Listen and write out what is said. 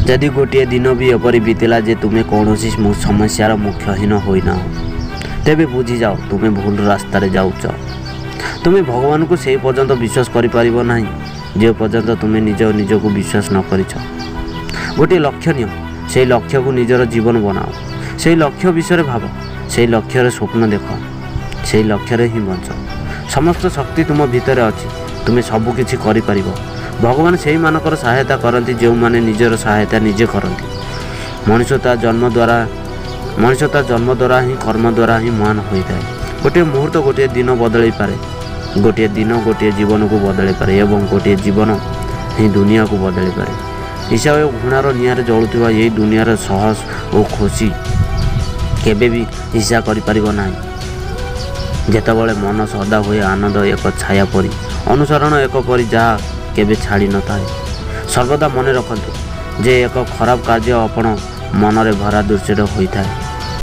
ଯଦି ଗୋଟିଏ ଦିନ ବି ଏପରି ବିତିଲା ଯେ ତୁମେ କୌଣସି ସମସ୍ୟାର ମୁଖ୍ୟହୀନ ହୋଇନାହ, ତେବେ ବୁଝିଯାଅ ତୁମେ ଭୁଲ ରାସ୍ତାରେ ଯାଉଛ। ତୁମେ ଭଗବାନଙ୍କୁ ସେହି ପର୍ଯ୍ୟନ୍ତ ବିଶ୍ୱାସ କରିପାରିବ ନାହିଁ, ଯେ ପର୍ଯ୍ୟନ୍ତ ତୁମେ ନିଜ ନିଜକୁ ବିଶ୍ୱାସ ନ କରିଛ। ଗୋଟିଏ ଲକ୍ଷ୍ୟ ନିଅ, ସେଇ ଲକ୍ଷ୍ୟକୁ ନିଜର ଜୀବନ ବନାଅ। ସେଇ ଲକ୍ଷ୍ୟ ବିଷୟରେ ଭାବ, ସେଇ ଲକ୍ଷ୍ୟରେ ସ୍ୱପ୍ନ ଦେଖ, ସେଇ ଲକ୍ଷ୍ୟରେ ହିଁ ବଞ୍ଚ। ସମସ୍ତ ଶକ୍ତି ତୁମ ଭିତରେ ଅଛି, ତୁମେ ସବୁକିଛି କରିପାରିବ। ଭଗବାନ ସେଇମାନଙ୍କର ସହାୟତା କରନ୍ତି, ଯେଉଁମାନେ ନିଜର ସହାୟତା ନିଜେ କରନ୍ତି। ମଣିଷ ତା ଜନ୍ମ ଦ୍ୱାରା ହିଁ, କର୍ମ ଦ୍ୱାରା ହିଁ ମହାନ ହୋଇଥାଏ। ଗୋଟିଏ ମୁହୂର୍ତ୍ତ ଗୋଟିଏ ଦିନ ବଦଳାଇ ପାରେ, ଗୋଟିଏ ଦିନ ଗୋଟିଏ ଜୀବନକୁ ବଦଳାଇ ପାରେ ଏବଂ ଗୋଟିଏ ଜୀବନ ହିଁ ଦୁନିଆକୁ ବଦଳାଇ ପାରେ। ଈର୍ଷା ଓ ଘୃଣାର ନିଆଁରେ ଜଳୁଥିବା ଏହି ଦୁନିଆର ସାହସ ଓ ଖୁସି କେବେ ବି ଈର୍ଷା କରିପାରିବ ନାହିଁ। ଯେତେବେଳେ ମନ ସଦା ହୁଏ, ଆନନ୍ଦ ଏକ ଛାୟା ପରି, ଅନୁସରଣ ଏକ ପରି, ଯାହା କେବେ ଛାଡ଼ି ନଥାଏ। ସର୍ବଦା ମନେ ରଖନ୍ତୁ ଯେ ଏକ ଖରାପ କାର୍ଯ୍ୟ ଆପଣ ମନରେ ଭରା ଦୃଶ୍ୟରେ ହୋଇଥାଏ।